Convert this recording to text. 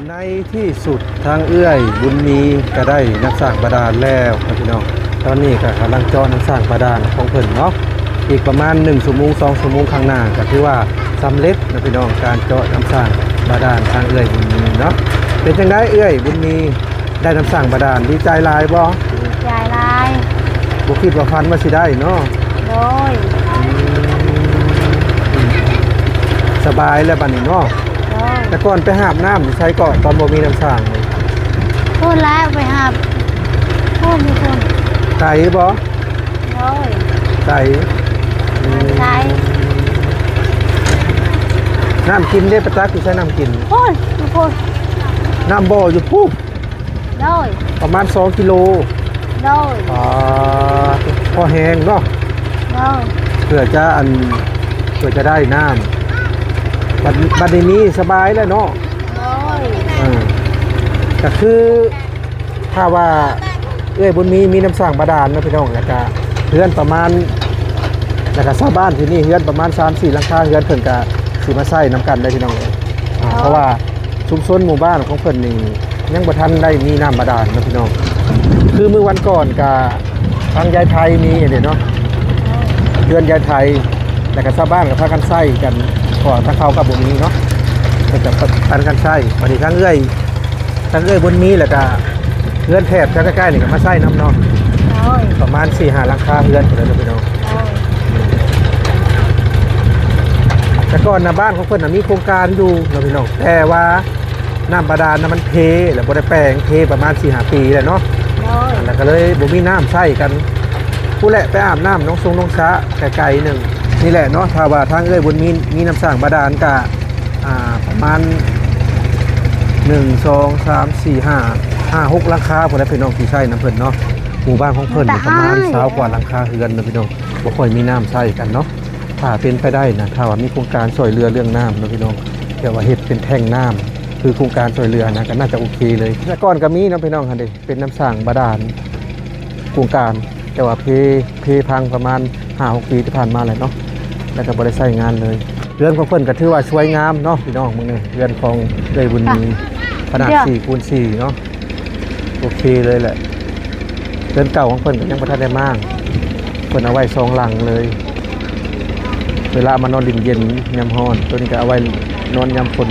ໃນທີ່ສຸດທາງເອື້ອຍບຸນມີກໍໄດ້ນ້ຳສ້າງບາດານແລ້ວເນາະພີ່ນ້ອງ. ຕອນນີ້ກໍກຳລັງເຈາະນ້ຳສ້າງບາດານຂອງເພິ່ນເນາະ. ອີກປະມານໜຶ່ງຊົ່ວໂມງ ສອງຊົ່ວໂມງຂ້າງໜ້າ ກໍຖືວ່າສຳເລັດເນາະພີ່ນ້ອງ ການເຈາະນ້ຳສ້າງບາດານທາງເອື້ອຍບຸນມີເນາະ. ເປັນຈັ່ງໃດເອື້ອຍບຸນມີ ໄດ້ນ້ຳສ້າງບາດານ ດີໃຈຫຼາຍບໍ່? ດີໃຈຫຼາຍ. ບໍ່ຄິດວ່າຝັນວ່າຊິໄດ້ເນາະ? ໂດຍ. ອືມ ສະບາຍແລ້ວບັດນີ້ເນາະ? ໂດຍ. ແຕ່ກ່ອນໄປຫາບນ້ຳຢູ່ໃສເກາະ ຕອນບໍ່ມີນ້ຳສ້າງ? ພຸ້ນແຫຼະ ໄປຫາບ ພຸ້ນຢູ່ພຸ້ນ. ໄກບໍ່? ໂດຍ. ໄກ. ອືມ ໄກ. ນ້ຳກິນເດ້ ໄປຕັກຢູ່ໃສນ້ຳກິນ? ພຸ້ນ ຢູ່ພຸ້ນ. ນ້ຳບໍ່ຢູ່ພຸ້ນ? ໂດຍ. ປະມານສອງກິໂລ. ໂດຍ. ອ່າ ພໍແຮງເນາະ? ໂດຍ. ເພື່ອຈະ ອັນ ເພື່ອຈະໄດ້ນ້ຳ ບັດ ບັດນີ້ມີສະບາຍແລ້ວເນາະ? ໂດຍ. ເອີ ກໍຄື ຖ້າວ່າເອື້ອຍບຸນມີ ມີນ້ຳສ້າງບາດານເນາະພີ່ນ້ອງ ແລ້ວກະເຮືອນປະມານ ແລ້ວກະຊາວບ້ານທີ່ນີ້ເຮືອນປະມານສາມສີ່ຫຼັງຄາເຮືອນ ເພິ່ນກະຊິມາໃຊ້ນຳກັນໄດ້ພີ່ນ້ອງເອີຍ. ອ່າ ເພາະວ່າຊຸມຊົນໝູ່ບ້ານຂອງເພິ່ນນີ້ຍັງບໍ່ທັນໄດ້ມີນ້ຳບາດານເນາະພີ່ນ້ອງ. ຄືມື້ວັນກ່ອນກະທາງຍາຍໄພມີເດ້ເນາະ ເຮືອນຍາຍໄພ ແລ້ວກະຊາວບ້ານກະພາກັນໃຊ້ກັນ ເພາະວ່າທາງເຂົາກະບໍ່ມີເນາະ ເພິ່ນກະປັນກັນໃຊ້. ບັດນີ້ທາງເອື້ອຍ ທັງເອື້ອຍບຸນມີ ແລ້ວກະເຮືອນແຖບທາງໃກ້ໆນີ້ກະມາໃຊ້ນຳເນາະ. ໂດຍ. ປະມານສີ່ຫ້າຫຼັງຄາເຮືອນພຸ້ນແຫຼະພີ່ນ້ອງ. ໂດຍ. ແຕ່ກ່ອນນະ ບ້ານຂອງເພິ່ນນະມີໂຄງການຢູ່ເນາະພີ່ນ້ອງ ແຕ່ວ່ານ້ຳບາດານນະມັນເພ ແລ້ວບໍ່ໄດ້ແປງ ເພປະມານສີ່ຫ້າປີແລ້ວເນາະ. ໂດຍ. ແລ້ວກະເລີຍບໍ່ມີນ້ຳໃຊ້ກັນ ພຸ້ນແຫຼະ ໄປອາບນ້ຳໜອງຊົງໜອງສະໄກໆໜຶ່ງ. ນີ້ແຫຼະເນາະ ຖ້າວ່າທາງເອື້ອຍບຸນມີ ມີນ້ຳສ້າງບາດານກະ ອ່າ ປະມານໜຶ່ງ ສອງ ສາມ ສີ່ ຫ້າ ຫ້າ ຫົກຫຼັງຄາພຸ້ນແຫຼະພີ່ນ້ອງ ທີ່ໃຊ້ນຳເພິ່ນເນາະ. ໝູ່ບ້ານຂອງເພິ່ນປະມານຊາວກວ່າຫຼັງຄາເຮືອນເນາະພີ່ນ້ອງ ບໍ່ຄ່ອຍມີນ້ຳໃຊ້ກັນເນາະ. ຖ້າເປັນໄປໄດ້ນະ ຖ້າວ່າມີໂຄງການຊ່ວຍເຫຼືອເລື່ອງນ້ຳເນາະພີ່ນ້ອງ ແບບວ່າເຮັດເປັນແທງນ້ຳ ຄືໂຄງການຊ່ວຍເຫຼືອນະ ກໍໜ້າຈະໂອເຄເລີຍ. ແຕ່ກ່ອນກໍມີເນາະພີ່ນ້ອງ ຫັ້ນເດ ເປັນນ້ຳສ້າງບາດານ ໂຄງການ ແຕ່ວ່າເພ ເພພັງປະມານຫ້າຫົກປີທີ່ຜ່ານມາແລ້ວເນາະ ແລ້ວກໍບໍ່ໄດ້ໃຊ້ງານເລີຍ. ເຮືອນຂອງເພິ່ນກໍຖືວ່າສວຍງາມເນາະພີ່ນ້ອງ. ເບິ່ງນີ້ ເຮືອນຂອງເອື້ອຍບຸນມີ ຂະໜາດສີ່ຄູນສີ່ເນາະ ໂອເຄເລີຍແຫຼະ. ເຮືອນເກົ່າຂອງເພິ່ນກໍຍັງບໍ່ທັນໄດ້ມ້າງ ເພິ່ນເອົາໄວ້ສອງຫຼັງເລີຍ ເວລາມານອນຫຼິ້ນເຢັນຍາມຮ້ອນ. ໂຕນີ້ກໍເອົາໄວ້ນອນຍາມຝົນ.